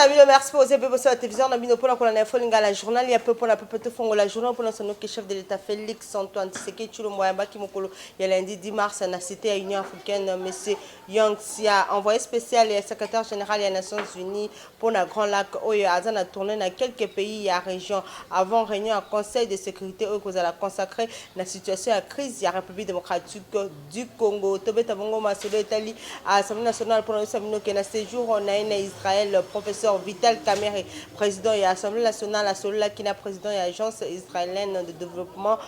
Na bino, merci mpo oza mpe boso ya télévision na bino mpona kolanda Info Lingala, journal ya pe mpona pepe. Tofongola journal mpona sonoki chef de l'État Félix Antoine Tshisekedi Tshilombo ayambaki mokolo ya lundi 10 mars na Cité ya Union africaine monsieur Yang Xia, envoyé spécial ya secrétaire général ya Nations unies mpona Grands Lacs, oyo aza na tournée na quelques pays ya région avant réunion ya Conseil de sécurité oyo kozala consacré na situation ya crise ya République démocratique du Congo. Tobeta bongo masolo etali Assemblée nationale mpona oyebisa bino ke na séjour na ye na Israël, professeur Vital Kamerhe, président ya Assemblée nationale, asololaki na président ya Agence israélienne de développement,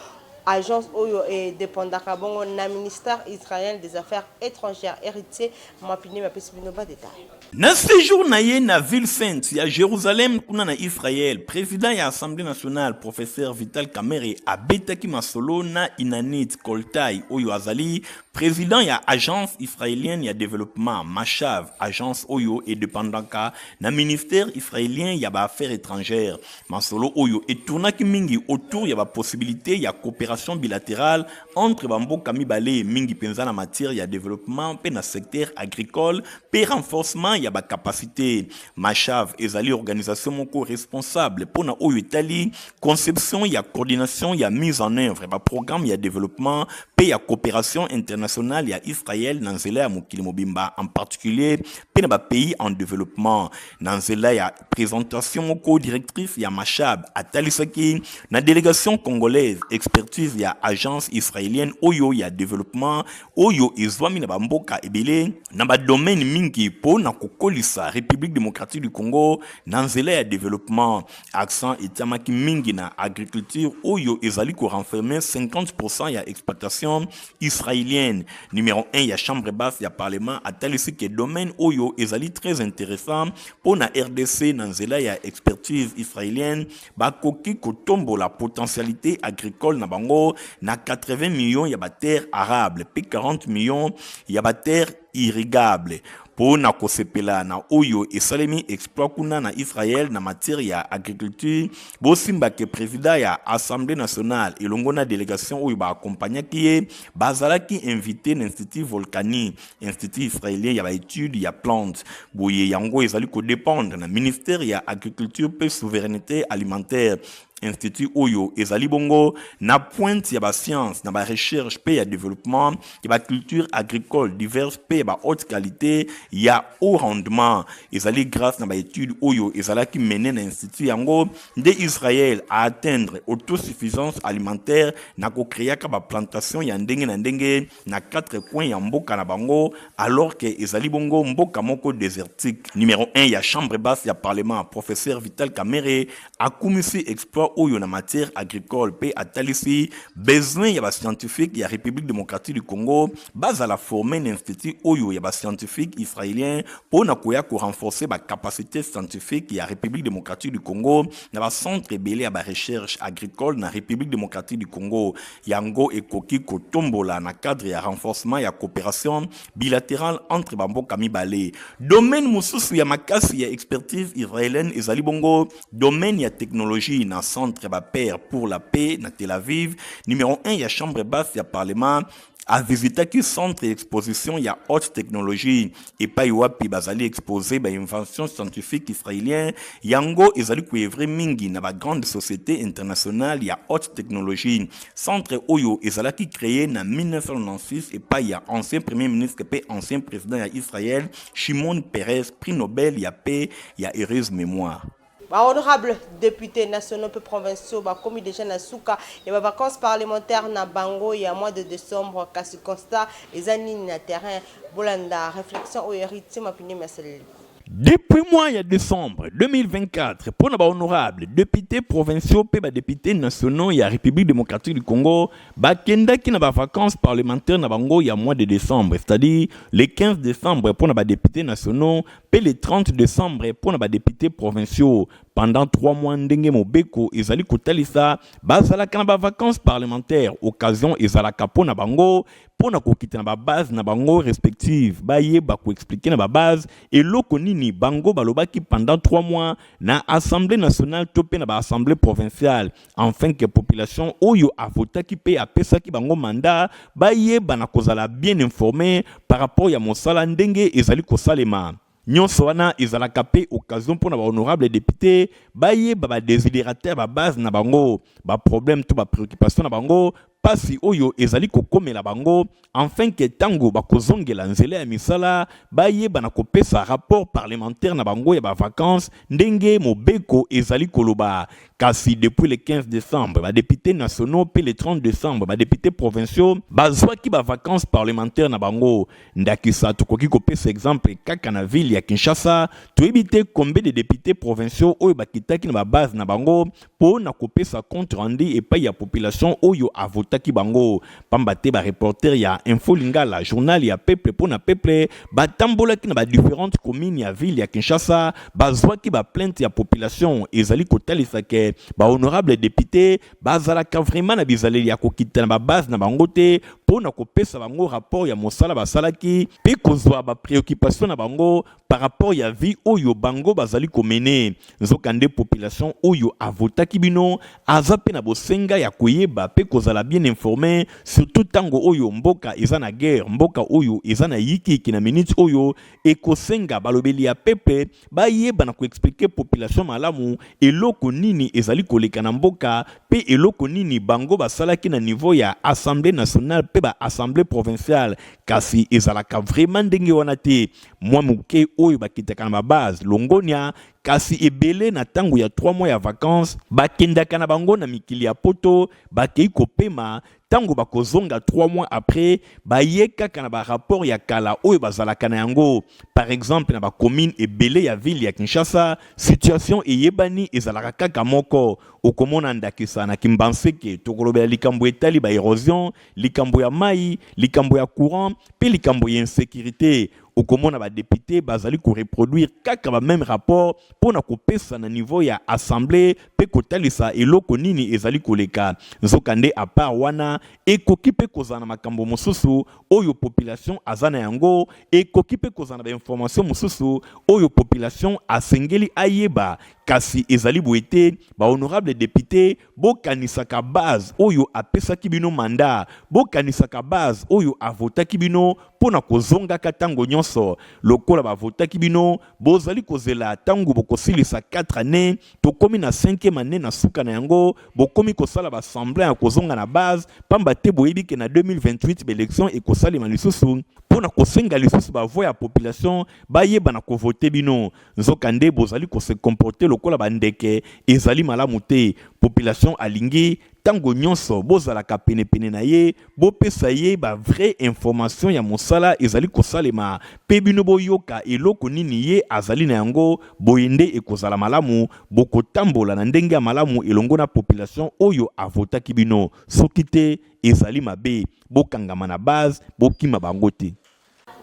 agence oyo edépendaka bongo na ministère israélien des Affaires étrangères. Héritier Mapine bapesi bino badétail. Na séjour na ye na ville sainte ya Jérusalem kuna na Israël, président ya Assemblée nationale, professeur Vital Kamerhe, abetaki masolo na Inanit Koltai, oyo azali président ya Agence israélienne ya développement, Mashav, agence oyo edépendaka na ministère israélien ya baaffaires étrangères. Masolo oyo etournaki mingi autour ya bapossibilité ya coopération bilatérale entre bamboka mibale, mingi mpenza na matière ya développement mpe na secteur agricole mpe renforcement ya bacapacité. Mashav ezali organisation moko responsable mpona oyo etali conception ya coordination ya mise en œuvre ya baprogramme ya développement mpe ya coopération internationale ya Israël na nzela ya mokili mobimba, en particulier mpe na bapays en développement. Na nzela ya présentation moko, directrice ya Mashav atalisaki na délégation congolaise expertise ya agence israélienne oyo ya développement, oyo ezwami na bamboka ebele na badomaine mingi mpo na kokolisa République démocratique du Congo na nzela ya développement. Accent etiamaki mingi na agriculture, oyo ezali korenfermer 50 ya exploitation israélienne. Numéro 1 ya chambre basse ya parlement atalisi ke domaine oyo ezali très intéressant mpo na RDC. Na nzela ya expertise israélienne, bakoki kotombola potentialité agricole na bango na 80 millions ya baterre arable mpe 40 millions ya baterre irrigable. Mpo na kosepela na oyo esalemi exploit kuna na Israël na matière ya agriculture, bosimbake président ya Assemblée nationale elongo na délégation oyo baakompagnaki ye bazalaki invité na Institut Volcani, institut israélien ya baétude ya plante. Boye yango ezali kodépendre na ministère ya Agriculture mpe Souveraineté alimentaire. Institut oyo ezali bongo na pointe ya bascience na barecherche mpe ya développement ya baculture agricole diverse mpe ya bahaute qualité ya haut rendement. Ezali grâce na baétude oyo ezalaki mené na institut yango nde Israël aatteindre autosuffisance alimentaire na kocréaka baplantation ya ndenge na ndenge na quatre coins ya mboka na bango, alors ke ezali bongo mboka moko désertique. Numéro 1 ya chambre basse ya parlement, professeur Vital Kamerhe, akumisi exploit oyo na matière agricole mpe atalisi besoin ya bascientifique ya République démocratique du Congo bazala formé na institut oyo ya bascientifique israélien mpo na koya korenforcer bacapacité scientifique ya République démocratique du Congo na bacentre ebele ya barecherche agricole na République démocratique du Congo. Yango ekoki kotombola na cadre ya renforcement ya coopération bilatérale entre bamboka mibale. Domaine mosusu ya makasi ya expertise israélienne ezali bongo domaine ya technologie na centre bapère pour la paix na Tel Aviv. Numéro 1 ya chambre basse ya parlement avisitaki centre exposition ya haute technologie epai wapi bazali expose bainvention scientifique israélien. Yango ezali koœuvrer mingi na bagrande société internationale ya haute technologie. Centre oyo ezalaki créé na 1996 epai ya ancien premier ministre mpe ancien président ya Israël, Shimon Peres, prix Nobel ya paix ya heureuse mémoire. Bahonorable député nationaux mpe provinciaux bakomi déjà na suka ya bavacances parlementaire na bango ya mois de décembre. Kasi constat eza nini na terrain? Bolanda réflexion oyo Héritier Mapinemi asaleli. Depuis mois ya décembre 2024, mpo na bahonorable député provinciaux mpe badéputé nationaux ya République démocratique du Congo, bakendaki na bavacances parlementaire na bango ya mois de décembre, c'est-à-dire le 15 décembre mpo na badéputé nationaux mpe le 30 décembre mpo na badéputé provinciaux. Pendant 3 mois, ndenge mobeko ezali kotalisa, bazalaka na bavacances parlementaire. Occasion ezalaka mpo na bango mpo na kokita na babase na bango respective, bayeba koexpliquer na babase eloko nini bango balobaki pendant 3 mois na Assemblée nationale to mpe na baassemblée provinciale, enfin ke population oyo avotaki mpe apesaki bango mandat bayeba na kozala bien informé par rapport ya mosala ndenge ezali kosalema. Nyonso wana ezalaka mpe occasion mpo na ba honorables deputes bayeba ba desiderata ya ba base na bango, ba problèmes to ba preoccupations na bango, pasi oyo ezali kokomela bango, enfin que tango bakozongela nzela ya misala bayeba na kopesa rapport parlementaire na bango ya ba vacances ndenge mobeko ezali koloba. Kasi depuis le 15 decembre, ba deputes nationaux mpe le 30 decembre, ba deputes provinciaux bazwaki ba vacances parlementaires na bango. Ndakisa, tokoki kopesa exemple kaka na ville ya Kinshasa, toyebi te combien de deputes provinciaux oyo bakitaki na ba bases na bango mpo na kopesa compte rendu epai ya population oyo avotaki bango. Pamba te ba reporters ya Info Lingala, journal ya peuple mpo na peuple, batambolaki na ba differentes communes ya ville ya Kinshasa, bazwaki ba plaintes ya population ezali kotalisa ke ba honorables deputes bazalaka vraiment na bizaleli ya kokita na ba bases na bango te mpo na kopesa bango rapport ya mosala basalaki mpe kozwa ba preoccupations na bango par rapport ya vie oyo bango bazali ko mener. Nzokande population oyo avotaki bino aza mpe na bosenga ya koyeba mpe kozala bien informe, surtout tango oyo mboka eza na guerre, mboka oyo eza na yikiyiki na minute oyo ekosenga balobeli ya peuple bayeba na ko expliquer population malamu eloko nini ezali koleka na mboka mpe eloko nini bango basalaki na niveau ya Assemblee nationale mpe ba assemblees provinciales. Kasi ezalaka vraiment ndenge wana te. Mwa moke oyo bakitaka na ba bases, longonya, kasi ebele na tango ya 3 mois ya vacances, bakendaka na bango na mikili ya poto, bakei kopema, tango bakozonga 3 mois après, baye kaka na ba rapports ya kala oyo bazalaka na yango. Par exemple, na ba communes ebele ya ville ya Kinshasa, situation eyebani ezalaka kaka moko. Okomona ndakisa na Kimbanseke, tokolobela likambo etali ba erosion, likambo ya mayi, likambo ya courant mpe likambo ya insecurite. Okomona ba deputes bazali ko reproduire kaka ba meme rapport mpo na kopesa na niveau ya assemblee mpe kotalisa eloko nini ezali koleka. Nzokande à part wana, ekoki mpe kozala na makambo mosusu oyo population aza na yango, ekoki mpe kozala na ba informations mosusu oyo population asengeli ayeba. Kasi ezali boye te, ba honorables deputes Bokanisaka base oyo apesaki bino mandat. Bokanisaka base oyo avotaki bino mpo na kozongaka tango nyonso. Lokola bavotaki bino, bozali kozela tango bokosilisa 4 annees, tokomi na cinquième annee na suka na yango, bokomi kosala ba semblant ya kozonga na base, pamba te boyebi ke na 2028 ba elections ekosalema lisusu mpo na kosenga lisusu ba voix ya population bayeba na kovoter bino. Nzokande bozali ko se comporter lokola ba ndeke, ezali malamu te. Population alingi tango nyonso bozalaka penepene na ye, bopesa ye ba vraies informations ya mosala ezali kosalema pe bino boyoka eloko nini ye azali na yango, boye nde ekozala malamu, bokotambola na ndenge ya malamu elongo na population oyo a votaki bino. Soki te, ezali mabe. Bokangama na base, bokima bango te.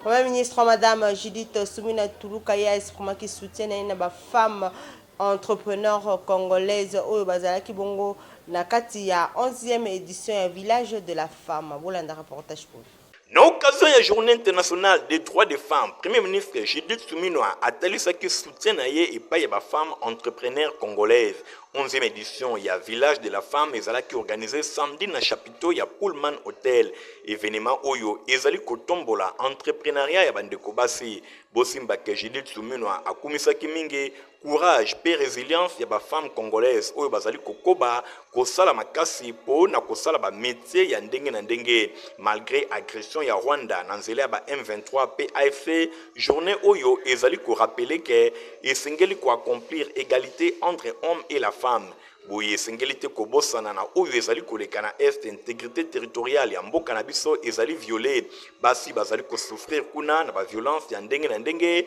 Premier ministre Madame Judith Suminwa Tuluka ye a exprimaki soutien na ye na ba femmes entrepreneurs congolaises oyo bazalaki bongo na kati ya 11e edition ya Village de la femme. Bolanda reportage oyo. Na occasion ya Journee internationale des droits des femmes, Premier ministre Judith Suminwa atalisaki soutien na ye epai ya ba femmes entrepreneurs congolaises. 11e edition ya Village de la femme ezalaki organise samedi na chapiteau ya Pullman Hotel. Evenement oyo ezali kotombola entrepreneuriat ya bandeko basi. Bosimba ke Judith Suminwa akumisaki mingi courage pe resilience ya ba femmes congolaises oyo bazali kokoba kosala makasi po na kosala ba metiers ya ndenge na ndenge malgre agression ya Rwanda na nzela ya ba M23 pe AFC. Journee oyo ezali ko rappeler ke esengeli ko accomplir egalite entre homme et la femme. Boye esengeli te kobosana na oyo ezali koleka na Est, integrite territoriale ya mboka na biso ezali violee, basi bazali ko souffrir kuna na ba violences ya ndenge na ndenge.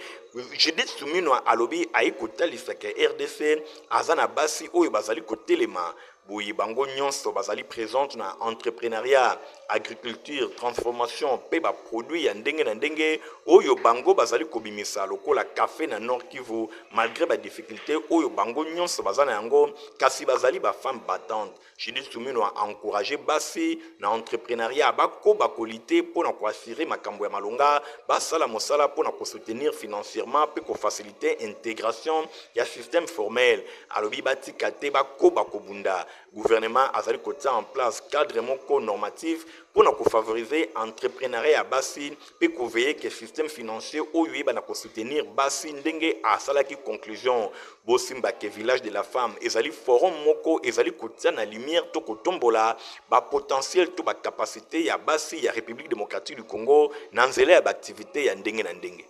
Judith Suminwa alobi aye kotalisa ke rdc aza na basi oyo bazali kotelema Boye bango nyonso bazali presente na entreprenariat, agriculture, transformation mpe ba produits ya ndenge na ndenge oyo bango bazali kobimisa lokola cafe na Nord Kivu malgre ba difficultes oyo bango nyonso baza na yango kasi bazali ba femmes battantes. Judith Suminwa a encourager basi na entreprenariat bakoba ko lutter mpo na ko assurer makambo ya malonga, basala mosala mpo na ko soutenir financierement mpe ko faciliter integration ya système formel. Alobi batika te bakoba kobunda. Gouvernement azali kotia en place cadre moko normatif mpo na kofavoriser entrepreneuriat ya basi mpe koveiller ke système financier oyo eyebana kosoutenir basi ndenge asalaki conclusion. Bosimba ke Village de la Femme ezali forum moko ezali kotia na lumière to kotombola ba potentiel to ba capacite ya basi ya Republique democratique du Congo na nzela ya ba activites ya ndenge na ndenge.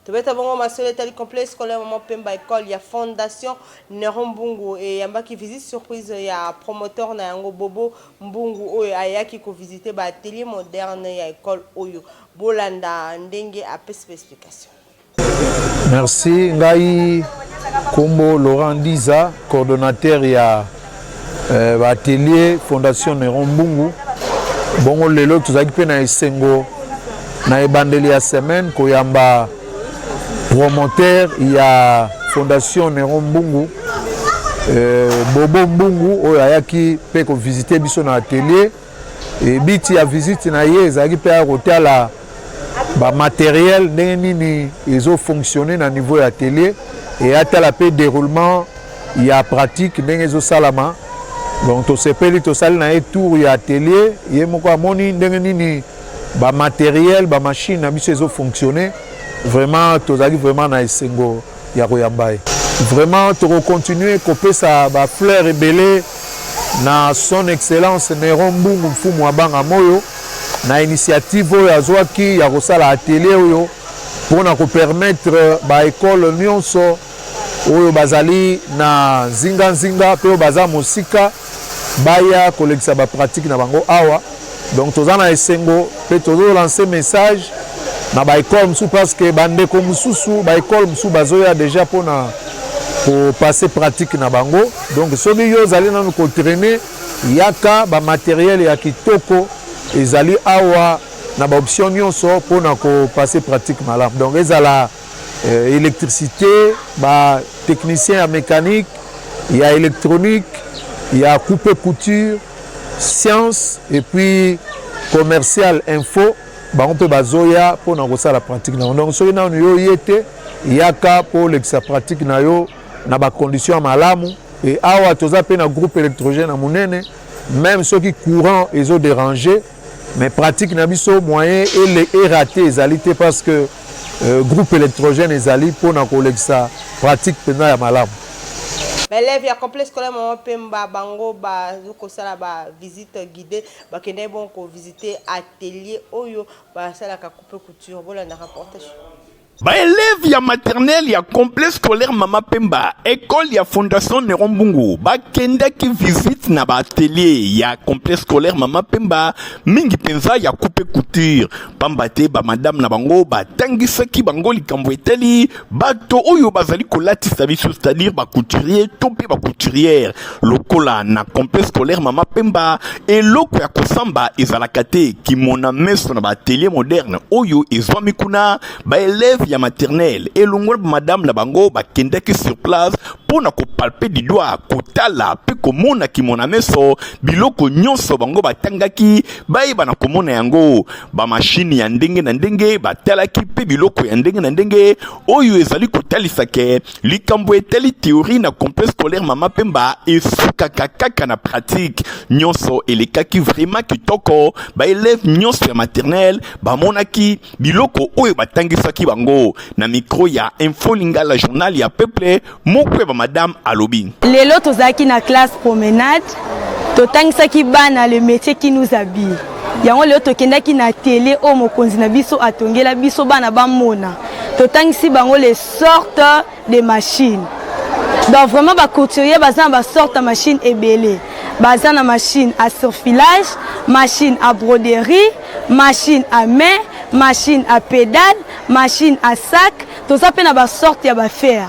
Tobeta bongo masolo etali complexe scolaire Maman Pemba, ecole ya Fondation Neron Mbungu eyambaki visite surprise ya promoteur na yango Bobo Mbungu oyo ayaki ko visiter ba ateliers modernes ya ecole oyo. Bolanda ndenge apesi ba explications. Merci, ngai kombo Laurent Diza, coordonnateur ya ba atelier Fondation Neron Mbungu. Bongo lelo tozalaki mpe na esengo na ebandeli ya semaine koyamba promoteur ya Fondation Neron Mbungu, Bobo Mbungu, oyo ayaki mpe kovisite biso na atelier. Ebiti ya visite na ye ezalaki mpe aya kotala bamateriel ndenge nini ezofonctionne na niveau ya atelier, e atala mpe déroulement ya pratique ndenge ezosalama. Donc tosepeli, tosali na ye tour ya atelier, ye moko amoni ndenge nini bamateriel, bamachine na biso ezofonctionne. Vraiment tozalaki vraiment na esengo ya koyamba ye. Vraiment tokocontinue kopesa bafleur ebele na Son Excellence Neron Mbungu Mfumu wa Banga Moyo na initiative oyo azwaki ya kosala atelier oyo mpona kopermettre baekole nyonso oyo bazali na nzinga-nzinga mpe oyo baza mosika baya kolekisa bapratique na bango awa. Donc toza na esengo mpe tozolance message na baekole mosusu, parce que bandeko mosusu baekole mosusu bazoya déjà mpona kopasser pratique na bango. Donc soki yo ozali nanu kotraîner, yaka, bamateriel ya kitoko ezali awa na baoption nyonso mpona kopasser pratique malamu. Donc ezala électricité, batechnicien ya mécanique, ya électronique, ya coupe couture, science et puis commercial info, bango mpe bazoya mpona kosala pratique na bango. Donc soki nanu yo ye te, yaka mpo olekisa pratique na yo na bacondition ya malamu. E awa toza mpe na groupe électrogène ya monene, même soki courant ezodéranger, mais pratique na biso moyen erater ezali te, parce que groupe électrogène ezali mpona kolekisa pratique mpenza ya malamu. Baélève ya complexe scolaire Mama Pemba, bango bazokosala bavisite guidée, bakendaki bongo kovisite atelier oyo basalaka coupe couture. Bolanda reportage. Baélève ya maternelle ya complexe scolaire Mama Pemba, école ya Fondation Neron Mbungu, bakendaki visite na baatelier ya complexe scolaire Mama Pemba, mingi mpenza ya coupe couture, pamba te bamadame na bango batangisaki bango likambo etali bato oyo bazali kolatisa biso, c'est-à-dire bacouturier to mpe bacouturière. Lokola na complexe scolaire Mama Pemba eloko ya kosamba ezalaka te, kimona meso na baatelier moderne oyo ezwami kuna, baélève ya maternelle elongo na bamadame na bango bakendaki sur place mpo na kopalper du doigt, kotala mpe komona kimona meso biloko nyonso bango batangaki, bayeba na komona yango, bamashine ya ndenge na ndenge batalaki mpe biloko ya ndenge na ndenge oyo ezali kotalisa ke likambo etali théorie na complexe scolaire Mama Pemba esukaka kaka na pratique. Nyonso elekaki vraiment kitoko. Baélève nyonso ya maternelle bamonaki biloko oyo batangisaki bango. Na micro ya Info Lingala, journal ya peuple, moko ya bamadame alobi: Lelo tozalaki na classe promenade, totangisaki bana le métier qui nous habille. Yango lelo tokendaki na atelier oyo mokonzi na biso atongela biso, bana bamona. Totangisi bango les sortes de machines. Donc vraiment bacouturier baza na basorte ya machine ebele. Baza na machine à surfilage, machine à broderie, machine à main, machine à pédale, machine à sac. Toza mpe na basorte ya bafer.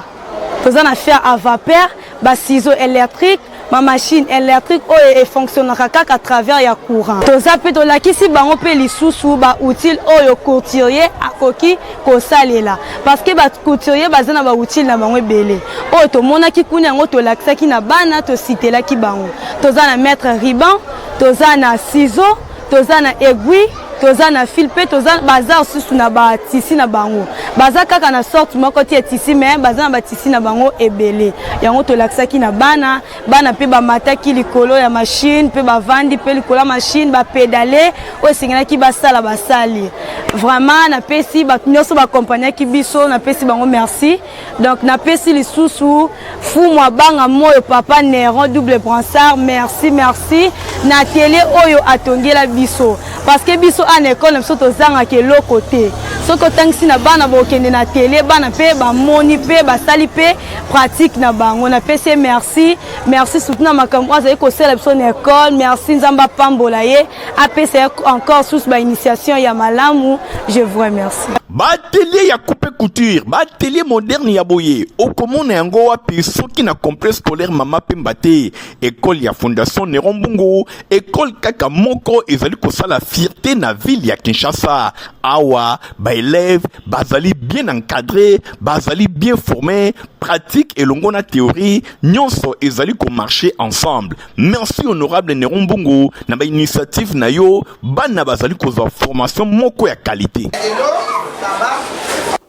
Toza na fer à vapeur, baciseau électrique, bamachine électrique oyo efonctionnaka kaka à travers ya courant. Toza mpe tolakisi bango mpe lisusu baoutile oyo couturier akoki kosalela, parce que bacouturier baza na baoutile na bango ebele oyo tomonaki kuna. Yango tolakisaki na bana, tositelaki bango. Toza na mètre ruban, toza na ciseau, toza na aiguille. Toza na fil mpe toza baza lisusu na batissu na bango. Baza kaka na sorte moko ti ya tissu, mais baza na batissu na bango ebele. Yango tolakisaki na bana. Bana mpe bamataki likolo ya machine mpe bavandi mpe likolo ya machine, bapédaler. Oyo esengelaki basala, basali. Vraiment, napesi bato nyonso baaccompagnaki biso, napesi bango merci. Donc napesi lisusu Fumu Abanga Moyo, papa Néron double brassard, merci, merci na atelier oyo atongela biso, parce que biso ana ekole na biso tozangaka eloko te. Soki otangisi na bana, bokende na atelier, bana mpe bamoni mpe basali mpe pratique na bango. Napesi ye merci, merci surtout na makambo oyo azali kosala biso na ekole. Merci, Nzambe apambola ye, apesa ye encore susu bainitiation ya malamu. Je vous remercie. Baatelier ya coupe couture, baatelier moderne ya boye, okomona yango wapi soki na complexe scolaire Mama Pemba te? Ekole ya Fondation Néron Mbungu, ekole kaka moko ezali kosala fierté na ville ya Kinshasa. Awa baélève bazali bien encadré, bazali bien formé, pratique elongo na théorie, nyonso ezali komarcher ensemble. Merci, honorable Néron Mbungu, na bainitiative na yo. Bana bazali kozwa formation moko ya qualité.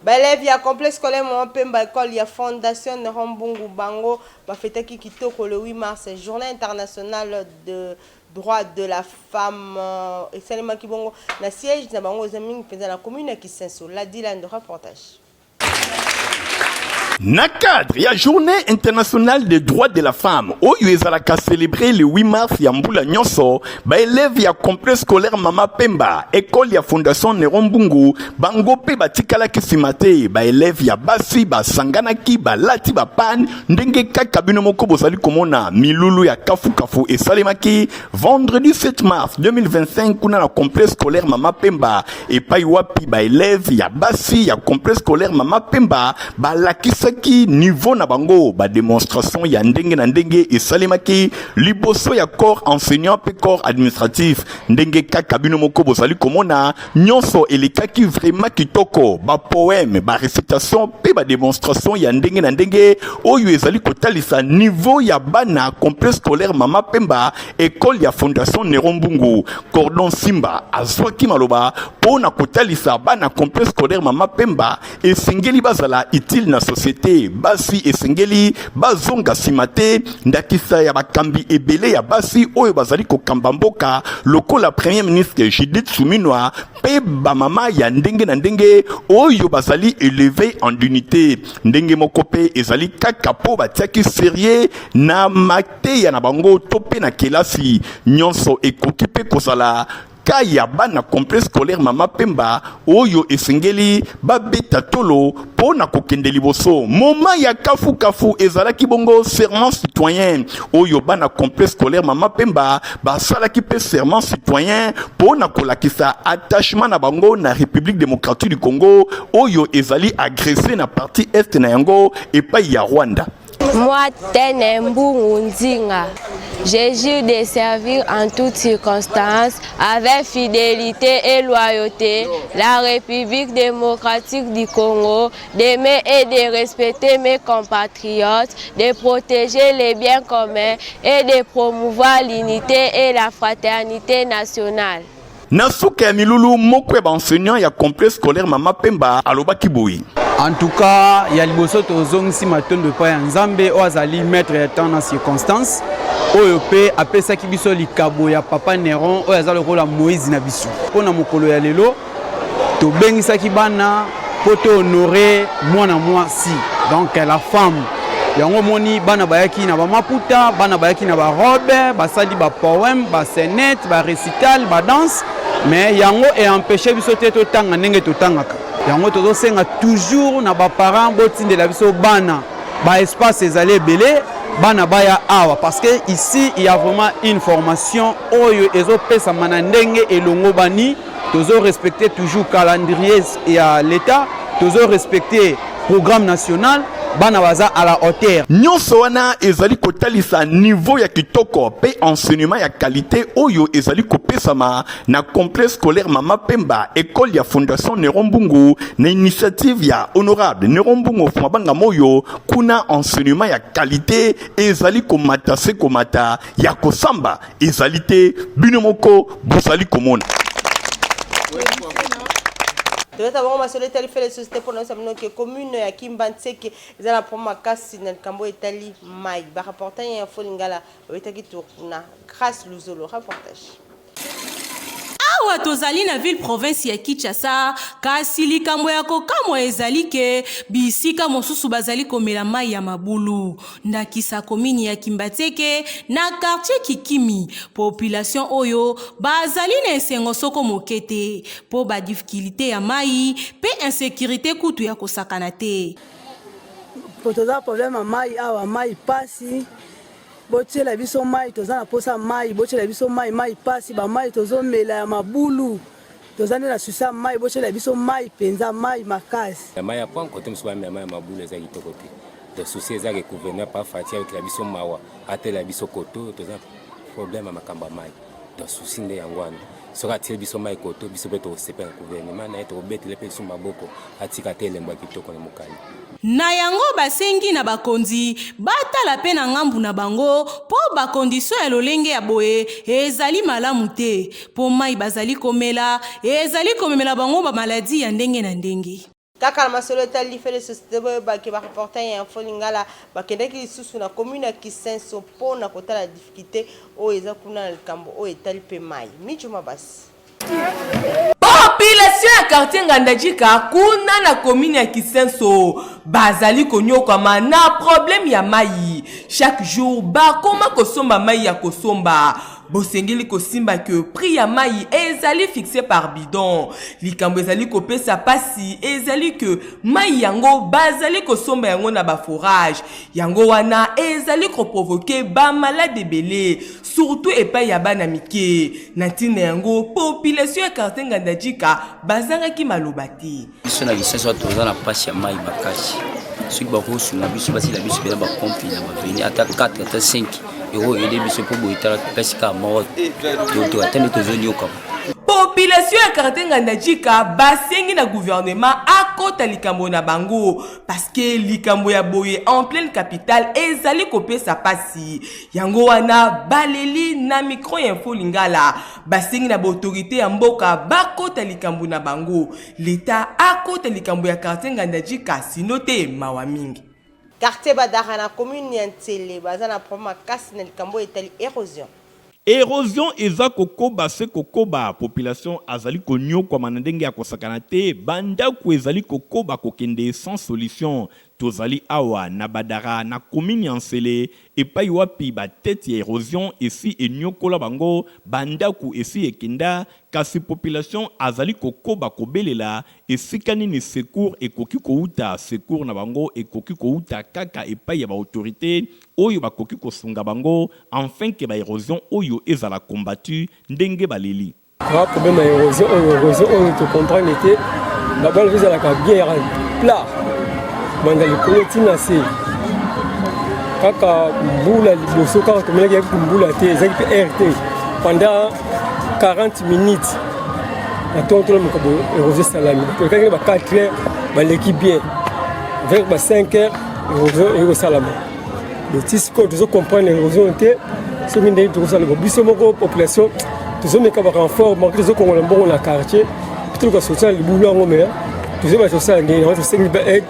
Baélève ya complexe scolaire Mama Pemba, école ya Fondation Néron Mbungu, bango bafetaki kitoko le 8 mars, Journée internationale de droit de la femme. Esalemaki bongo na siège na bango, eza mingi mpenza na commune ya Kisenso. Ladiland, reportage. Na cadre ya Journée internationale des droits de la femme oyo ezalaka célébré le 8 mars ya mbula nyonso, baélève ya complexe scolaire Mama Pemba, ekole ya Fondation Néron Mbungu, bango mpe batikalaki nsima te. Baélève ya basi basanganaki, balati bapagnes ndenge kaka bino moko bozali komona. Milulu ya kafukafu esalemaki vendredi 7 mars 2025 kuna na complexe scolaire Mama Pemba, epai wapi baélève ya basi ya complexe scolaire Mama Pemba balakisaki niveau na bango. Badémonstration ya ndenge na ndenge esalemaki liboso ya corps enseignant mpe corps administratif. Ndenge kaka bino moko bozali komona, nyonso elekaki vraiment kitoko. Bapoème, barécitation mpe badémonstration ya ndenge na ndenge oyo ezali kotalisa niveau ya bana complexe scolaire Mama Pemba, ekole ya Fondation Néron Mbungu. Cordon Simba azwaki maloba mpo na kotalisa bana complexe scolaire Mama Pemba esengeli bazala utile na société. Basi esengeli bazonga nsima te. Ndakisa ya bakambi ebele ya basi oyo bazali kokamba mboka, lokola premier ministre Judith Suminwa mpe bamama ya ndenge na ndenge oyo bazali élevé en dignité. Ndenge moko mpe ezali kaka mpo batiaki sérieux na mateya na bango to mpe na kelasi. Nyonso ekoki mpe kozala ka ya bana complexe scolaire Mama Pemba oyo esengeli babeta tolo mpo na kokende liboso. Moma ya kafukafu ezalaki bongo serment citoyen oyo bana complexe scolaire Mama Pemba basalaki mpe serment citoyen mpo na kolakisa attachement na bango na République démocratique du Congo oyo ezali agressé na partie est na yango epai ya Rwanda. Moi, Tene Mbungu Nzinga, je jure de servir en toutes circonstances, avec fidélité et loyauté, la République démocratique du Congo, d'aimer et de respecter mes compatriotes, de protéger les biens communs et de promouvoir l'unité et la fraternité nationale. Na suka ya milulu, moko ya baenseignant ya complexe scolaire Mama Pemba alobaki boye: En tout cas, ya liboso, tozongisi matondo epai ya Nzambe oyo azali maître ya temps na circonstance, oyo mpe apesaki biso likabo ya papa Néron oyo aza lokola Moïse na biso. Mpo na mokolo ya lelo, tobengisaki bana mpo tohonorer mwana mwasi, donc la femme. Yango omoni bana bayaki na bamaputa, bana bayaki na barobe, basali bapoème, basaynètes, barécital, badanse. Mais yango eempêcher biso te totanga ndenge totangaka. Yango tozosenga toujours na baparent botindela biso bana. Baespace ezali ebele, bana baya awa, parce que ici il y a vraiment une formation oyo ezopesama na ndenge elongo bani. Tozorespecter toujours calendrier ya l'État, tozorespecter programme national. Bana baza à la hauteur. Nyonso wana ezali kotalisa niveau ya kitoko mpe enseignement ya qualité oyo ezali kopesama na complexe scolaire Mama Pemba, ekole ya Fondation Néron Mbungu, na initiative ya honorable Néron Mbungu Mabanga Moyo. Kuna enseignement ya qualité ezali komata se komata, ya kosamba ezali te. Bino moko bozali komona. Tobeta bango masolo etali fele société mpo na yosa bino ke commune ya Kimbanseke eza na problème makasi na likambo etali mai. Ba reporter ya Info Lingala babetaki tour kuna. Grace Luzolo, reportage. Awa tozali na ville province ya Kinshasa, kasi likambo ya kokamwa ezali ke bisika mosusu bazali komela mai ya mabulu. Ndakisa komini ya Kimbanseke na quartier Kikimi. Population oyo bazali na esengo soko moke te po ba difficultes ya mai pe insecurite kutu ya kosakana te. Toza problème ya mai awa, mai pasi. Botiela biso mai, toza na posa mai, botiela biso mai, mai pasi, ba mai tozomela ya mabulu. Toza nde na souci ya mai, botiela biso mai mpenza, mai makasi. Ya mai ya pont kote mosusu bamela mai ya mabulu eza kitoko te. Donc souci eza ke gouverneur pa Fatshi ayokela biso mawa, atela biso koto, toza problème ya makambo ya mai. Donc souci nde yango wana. Soki atieli biso mai koto, biso mpe tokosepela na gouvernement na ye, tokobetela mpe biso maboko, atika te elembo ya kitoko na mokanda. Na yango basengi na bakonzi batala pe na ngambu na bango po ba conditions ya lolenge ya boye ezali malamu te po mayi bazali komela ezali komemela bango ba maladies ya ndenge na ndenge. Kaka na masolo etali lifelo societe boyeba ke ba reporter ya Info Lingala bakendaki lisusu na commune ya Kisenso po na kotala difficulte oyo eza kuna na likambo oyo etali pe mayi. Micho Mabasi. Population ya quartier Ngandajika kuna na commune ya Kisenso bazali konyokwama na problème ya mayi. Chaque jour bakoma kosomba mayi ya kosomba. Bosengeli kosimba que prix ya mayi ezali fixe par bidon. Likambo ezali kopesa pasi ezali que mayi yango bazali kosomba yango na ba forage. Yango wana ezali ko provoquer ba malade ebele surtout epai ya bana mike. Na ntina yango population ya quartier Ngandajika bazangaki maloba te. Biso na Kinshasa toza na pasi ya mayi makasi, soki bakosunga biso basila biso mpena bapompe na baveni ata 4 ata 5 ekoyede biso mpo boye tala pesi kaka moko to ata nde tozonyokama. Population ya quartier Ngandajika basengi na gouvernement akota likambo na bango parce que likambo ya boye en pleine capitale ezali kopesa pasi. Yango wana baleli na micro ya Info Lingala basengi na ba autorite ya mboka bakota likambo na bango. L'etat akota likambo ya quartier Ngandajika sino te mawa mingi. Quartier Badara na commune ya N'sele baza na problème makasi na likambo oyo etali erosion. Erosion eza kokoba se kokoba, population azali konyokwama na ndenge ya kosakana te, ba ndaku ezali kokoba kokende sans solution. Tozali awa na Badara na commune ya N'sele epayi wapi ba tete ya erosion esi enyokola bango, ba ndaku esi ekenda Kasi population azali kokoba kobelela esika nini secours ekoki kowuta, secours na bango ekoki kowuta kaka epayi ya ba autorites oyo bakoki kosunga bango enfin que ba erosions oyo ezala combattu ndenge baleli. Ba problème ya erosion oyo, erosion oyo to comprendre te, ba bana ezalaka bien ya plat banda likolo ti na se, kaka mbula liboso kaka tomonaki yaki mbula te, ezalaki mpe air te pendant 40 minutes na ntongo tolamuka boye erosion esalami tolekaki na ba 4 heures baleki bien vers ba 5 heures erosion eye kosalama ti sikoyo tozo comprendre erosion te soki ndenge tokosala biso moko population tozomeka ba renfort manke tozokongola mbongo na quartier toluka solution ya libulu yango me tozoyeba tosala ndenge yango tosengi ba aide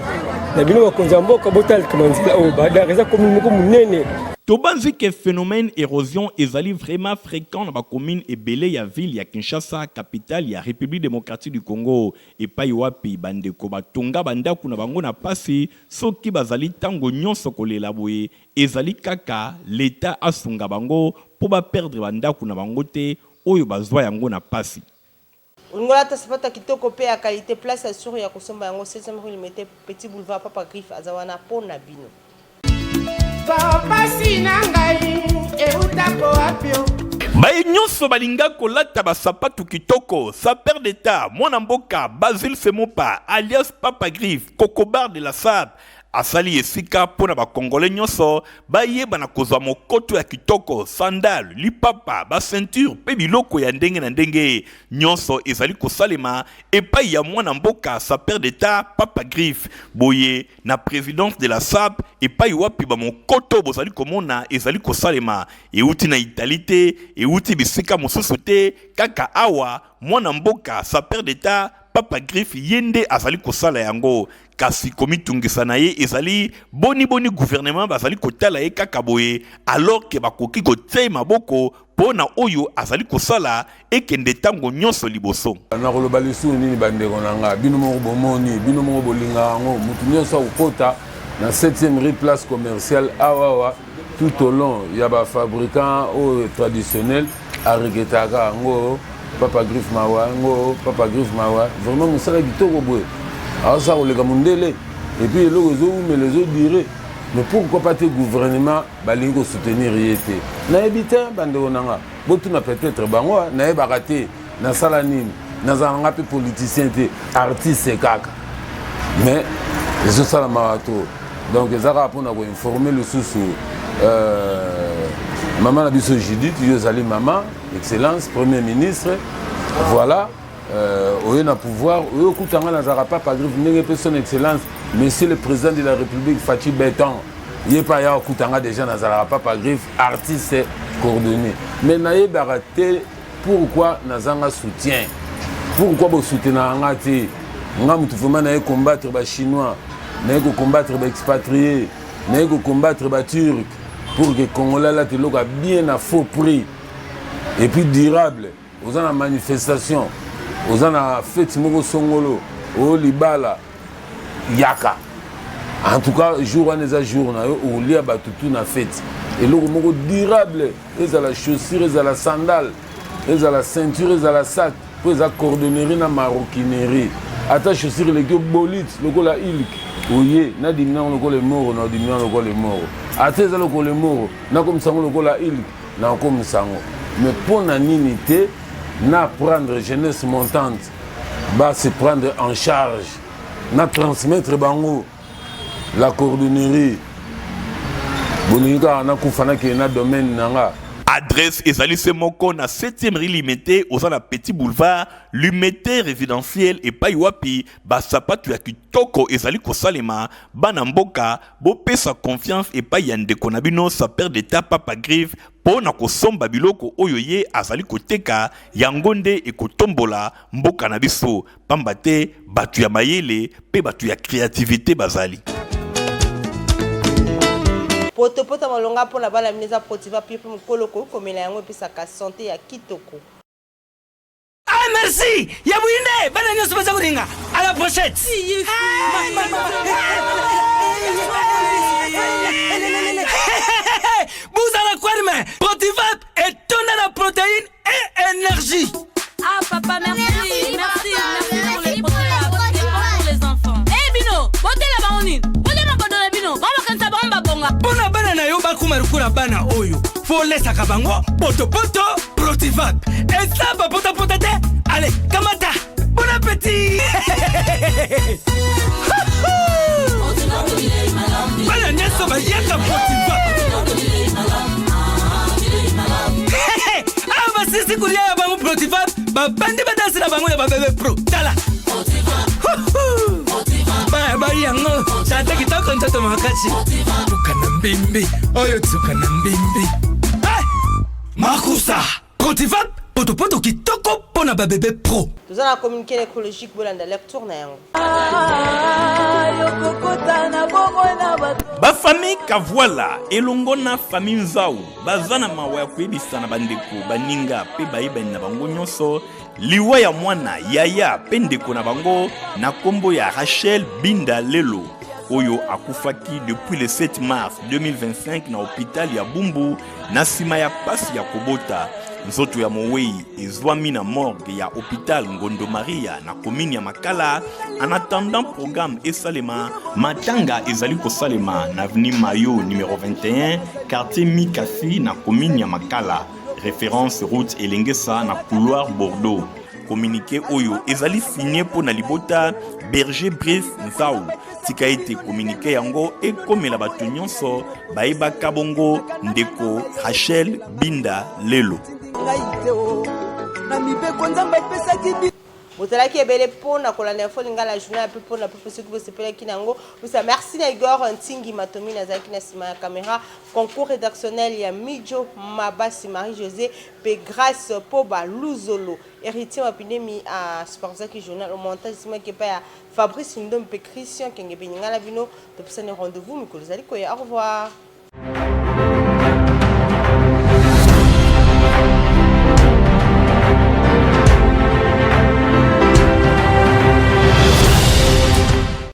na bino bakonzi ya mboka botalika manzela oyo badar eza commune moko monene. Tobanzi que phenomène erosion ezali vraiment frequent na ba communes ebele ya ville ya Kinshasa, capitale ya Republique democratique du Congo, epayi wapi ba ndeko batonga ba ndaku na bango na pasi, soki bazali tango nionso kolela boye, ezali kaka l'Etat asunga bango po ba perdre ba ndaku na bango te oyo bazua yango na pasi. Olingi olata sapato ya kitoko pe ya qualite, place ya sur ya kosomba yango 7e rue limete petit boulevard papa griffe aza wana po na bino. Pasi na ngai eutako wapi o? Baye nyonso balinga kolata ba sapatu kitoko, sapeur d'etat, mwana mboka Basile Semopa alias Papa Griffe, Kokobar de la Sape, Asali esika mpo na ba congolais nyonso bayeba na kozwa mokoto ya kitoko, sandale, lipapa, ba ceinture mpe biloko ya ndenge na ndenge. Nyonso ezali kosalema epai ya mwana mboka sapeur d'etat Papa Griffe. Boye na presidence de la sap epai wapi ba mokoto bozali komona ezali kosalema euti na Italie te, euti bisika mosusu te, kaka awa mwana mboka sapeur d'etat. Papa Griffe ye nde azali kosala yango. Kasi komitungisa na ye ezali boni boni gouvernement bazali kotala ye kaka boye alors que bakoki kotia ye maboko mpo na oyo azali kosala ekende ntango nyonso liboso. Nakoloba lisusu nini bandeko na nga? Bino moko bomoni, bino moko bolingaka yango. Moto nyonso akokota na 7e rue place commerciale awawa tout au long ya ba fabricants oyo traditionnel aregretaka yango papa griffe mawa yango papa griffe mawa vraiment mosala kitoko boye aosala koleka mondele epuis eloko ezowumela ezodure mais pourquoi pas te gouvernement balingi kosoutenir ye te nayebi te bandeko na nga botuna peut-être bango nayebaka te nasala nini nazala nga mpe politicien te artiste kaka mais ezosala mawa trop donc eza kaka mpona koinforme lisusu euh, mama na biso judith yo ozali mama excellence premier ministre voilà euh, oye na pouvoir oye okuta nga nazalaka papa griffe ndenge mpe son excellence monsieur le président de la république faci beton ye mpe aya okuta nga déjà nazalaka papa griffe artiste coordonné mais nayebaka te Pourquoi nazanga soutien? Pourquoi bo soutenaka nga te? Nga mutu vraiment naye combattre ba chinois, naye ko combattre ba expatriés, naye ko combattre ba turcs pour que congolais alata eloko ya bien na faux prix et puis durable. Oza na manifestation, oza na fete moko songolo, oyo libala yaka. En tout cas, jour wana eza jour na yo olia bato tout na fete. Eloko moko durable. Ezala chaussure, ezala sandale, ezala ceinture, ezala sac, mpo eza cordonnerie na maroquinerie. Ata chaussure eleki yo bolite lokola ilk, oye nadimina yango lokola emoro, na odimina yango lokola emoro. Ata eza lokola emoro, nakomisa yango lokola ilk, nakokomisa yango. Mais mpo na nini te na prendre jeunesse montante ba se prendre en charge, na transmettre bango La cordonnerie bolingi kaka nakufa nakende na domaine na nga. Adresse ezali se moko na 7e rue Limete, oza na petit boulevard Limete résidentiel epai wapi ba sapatu ya kitoko ezali kosalema. Bana mboka bopesa confiance epai ya ndeko na bino sapeur d'etat Papa Griffe mpo na kosomba biloko oyo ye azali koteka, yango nde ekotombola mboka na biso. Pamba te bato ya mayele mpe bato ya creativite bazali. Potopoto ya malonga mpo na bana bino eza Protiva pure mpe mokolo okoki komela yango epesaka sante ya kitoko. Ah merci ya buyi nde bana nyonso baza kolinga à la pochette. Buzala kwerme Protivap etonda na protéine et énergie. Ah papa merci merci merci, merci pour les Protivap c'est bon pour les enfants. Eh bino botela bango nini botela makodo na bino bango bakanisa bango babonga. Mpo na bana na yo bakoma lokola bana oyo folesaka bango potopoto Protivap eza bapotapota te ale kamata bon appétit bana nyonso bayaka Protivap awa basisi kolia ya bango Protivap babandi badansi na bango ya babebe pro tala baya bayi yango tata kitoko nzoto makasi tuka na mbimbi oyo tuka na mbimbi Makusa Protivap potopoto kitoko mpo na babebe pro. Toza na communiqué necrologique bolanda lecture na yango. Ba famille Kavuala elongo na famille Nzau baza na mawa ya koyebisa na bandeko, baninga mpe bayebani na bango nyonso liwa ya mwana, yaya mpe ndeko na bango na kombo ya Rachel Binda Lelo oyo akufaki depuis le 7 mars 2025 na hopital ya Bumbu Na sima ya pasi ya kobota, nzoto ya mowei ezwami na morgue ya hopital Ngondo Maria na commune ya Makala. En attendant programme esalema, matanga ezali kosalema na avenue Mayo numero 21, quartier Mikasi na commune ya Makala, reference route Elengesa na couloir Bordeaux. Communiqué oyo ezali signé mpo na libota Berger Brice Nzau. Tika ete communiqué yango ekomela bato nyonso bayebaka bongo ndeko Rachel Binda Lelo. Bozalaki ebele mpo na kolanda Info Lingala journal mpe mpo na pepe soki bosepelaki na yango. Bisa merci na Igor Ntingi Matomi nazalaki na nsima ya camera, concours rédactionnel ya Mijo Mabasi Marie-Josée mpe Grace Poba Luzolo. Héritier Mapindemi a supervisaki journal au montage esimaki epai ya Fabrice Ndombe mpe Christian Kengebeni. Ngai na bino topesani rendez-vous mikolo ezali koya. Au revoir.